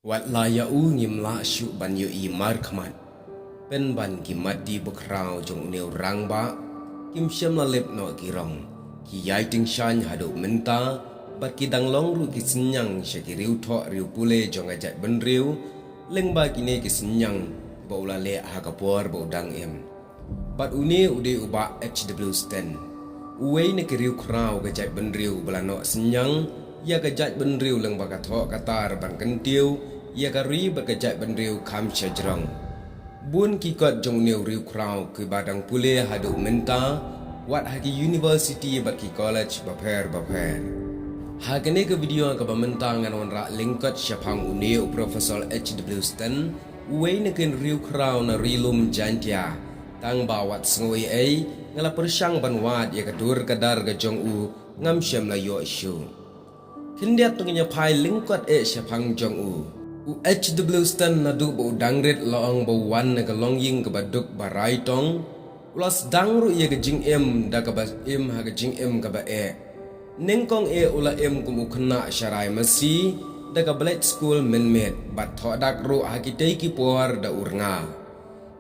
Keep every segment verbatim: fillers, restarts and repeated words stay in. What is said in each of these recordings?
Wat la ïa u ngim lah shuh ban ïohi markhmat. Pynban ki mat di bakhraw jong une u rangbah kim shym la lip noh ki rong. Ki ïai tyngshaiñ haduh mynta bad ki dang long ruh ki synñiang sha ki riewthoh riewpule jong ka jaitbynriew lyngba kine ki synñiang ba u la leh ha ka por ba u dang im. Bad une u dei u Bah H W Sten, uwei na ki riewkhraw ka jaitbynriew ba la noh synñiang ïa ka jaitbynriew lyngba ka thoh ka tar ban kyntiew ïa ka ri bad ka jaitbynriew kham shajrong. Bun ki kot jong une u riewkhraw kiba dang pule haduh mynta wat ha ki university bad ki college bapher bapher. Ha kane ka video kaba mynta ngan wanrah lyngkot shaphang une u Professor H W Sten, uwei na ki riewkhraw na Ri Lum Jaintia. Tang ba wat sngew ei ei nga la pyrshang ban wad ïa ka dur ka dar ka jong u ngam shym la ïoh shuh. Khyndiat to ngin ïa phai lyngkot eh shaphang jong u. U H W Sten naduh ba u dang rit la ong ba u wan na ka longïing kaba duk ba rai tong. U la sdang ruh ïa ka jingim da kaba im ha ka jingim kaba eh. Nyngkong eh u la im kum u khynnah sharai masi da ka village school mynmiet bad thoh dak ruh ha kitei ki por da u rnga.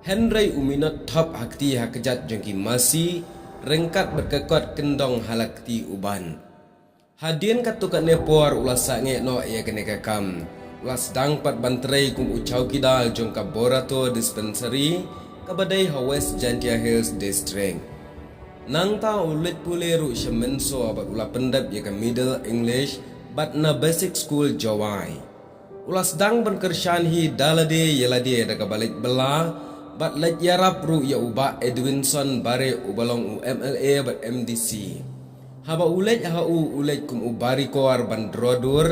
Hynrei u minot thop ha kti ha kjat jong ki masi ryngkat bad ka kot kyndong ha la kti u ban. Hadien katto katne por u la sangeh noh ïa kane ka kam. U la sdang pat ban trei kum u chowkidar jong ka Borato Dispensary kaba dei ha West Jaintia Hills District. Nangta u leit pule ruh sha Mynso bad u la pyndep ïa ka Middle English bad na Basic School Jowai. U la sdang ban kyrshan hi da lade ïa lade da kaba leit bylla bad leit ïarap ruh ïa u Bah Edwinson Bareh uba long u M L A bad M D C. Haba u leit ha u, u leit kum u barikor ban draw dur,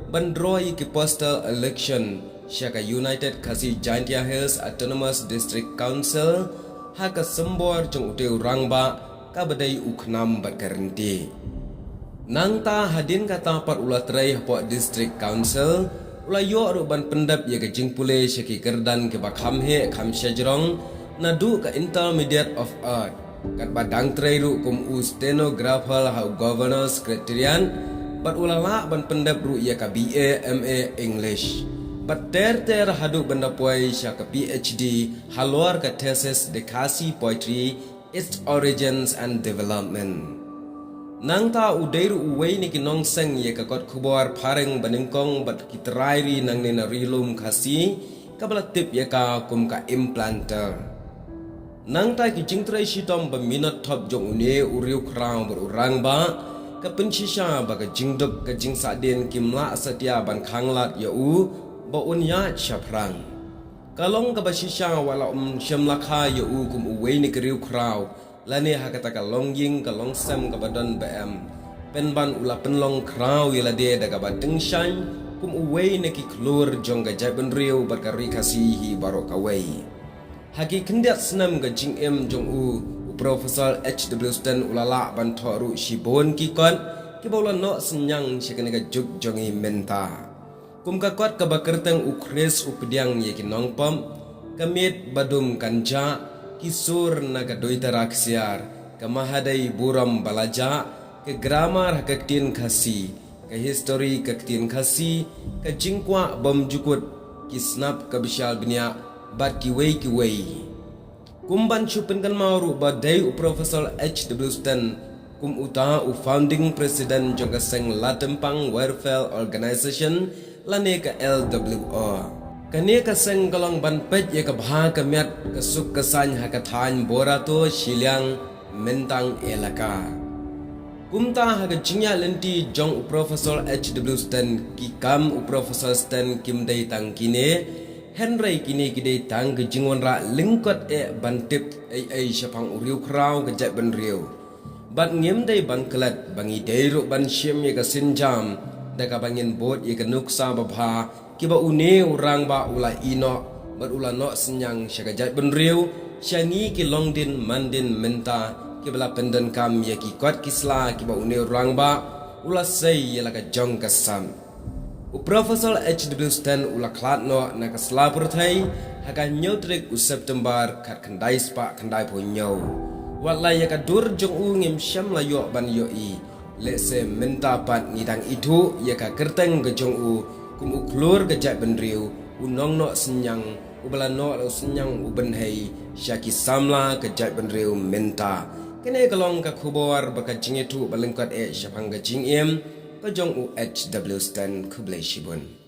ban draw ïa ki postal election sha ka United Khasi Jaintia Hills Autonomous District Council ha ka symbol jong utei u rangbah kaba dei u khnam bad ka rynti. Nangta hadien kata pat u la trei hapoh District Council, u la ïoh ruh ban pyndep ïa ka jingpule sha ki kyrdan kiba kham heh kham shajrong, naduh ka Intermediate of Art, katba dang trei ruh kum u stenographer ha u Governor Secretariat, bad u la lah ban pyndep ruh ïa ka B A M A English. Bad ter ter haduh ban da poi sha ka P H D halor ka thesis The Khasi Poetry, Its Origins and Development. Nangta u dei ruh uwei na ki nongseng ïa ka kot khubor phareng banyngkong bad ki trai ri nangne na Ri Lum Khasi kaba la tip ïa ka kum ka Implanter. Nangta ki jingtrei shitom ba minot thop jong une u riewkhraw bad u rangbah ka pynshisha ba ka jingduk ka jingsahdien kim lah satia ban khanglad ïa u ba un ïaid shaphrang. Ka long kaba shisha wat la um shym la kha ïa u kum uwei na ki riewkhraw lane ha kata ka longïing ka longsem kaba don ba em. Pynban u la pynlong khraw ïa lade da kaba tyngshaiñ kum uwei na ki khlur jong ka jaitbynriew bad ka ri Khasi hi baroh kawei. Ha ki khyndiat snem ka jingim jong u, u Professor H W Sten u la lah ban thoh ruh shibun ki kot kiba u la noh synñiang sha kane ka juk jong ngi mynta. Kum ka kot kaba kyrteng U Khrist u pdiang ïa ki nongpop, Ka miet ba dum kan jah, Ki sur na ka duitara ksiar, Ka mahadei burom ba la jah, Ka grammar ha ka ktien Khasi, Ka history ka ktien Khasi, Ka jingkwah bymjukut, Ki snap ka bishar bniah, bad kiwei kiwei. Kum ban shu pynkynmaw ruh ba dei u Professor H W Sten kum uta u founding president jong ka seng Latempang Welfare Organization lane ka L W O. Kane ka seng ka long ban peit ïa ka bha ka miat ka suk ka saiñ ha ka thaiñ Borato shiliang Myntang elaka. Kumta ha ka jingïaid lynti jong u Professor H W Sten ki kam u Professor Sten kim dei tang kine, hynrei kine ki dei tang ka jingwanrah lyngkot eh ban tip ei ei shaphang u riewkhraw ka jaitbynriew. Bad ngim dei ban klet ba ngi dei ruh ban shim ïa ka sienjam da kaba ngin bud ïa ka nuksa babha kiba une u rangbah u la ïehnoh bad u la noh synñiang sha ka jaitbynriew, sha ngi ki longdien mandien mynta kiba la pyndonkam ïa ki kot ki sla kiba une u rangbah u la sei ïa la ka jong ka sam. U Professor H W Sten u la khlad noh na ka sla pyrthei ha ka hynñiew tarik u September khatkhyndai spah khyndaiphew hynñiew. Wat la ïa ka dur jong u ngim shym la ïoh ban ïohi, lehse mynta pat ngi dang ithuh ïa ka kyrteng ka jong u U khlur ka jaitbynriew u nongnoh synñiang uba la noh la u synñiang u bynhei sha ki samla ka jaitbynriew mynta. Kane ka long ka khubor ba ka jingïathuh ba lyngkot eh shaphang ka jingim ka jong u H W Sten. Khublei shibun.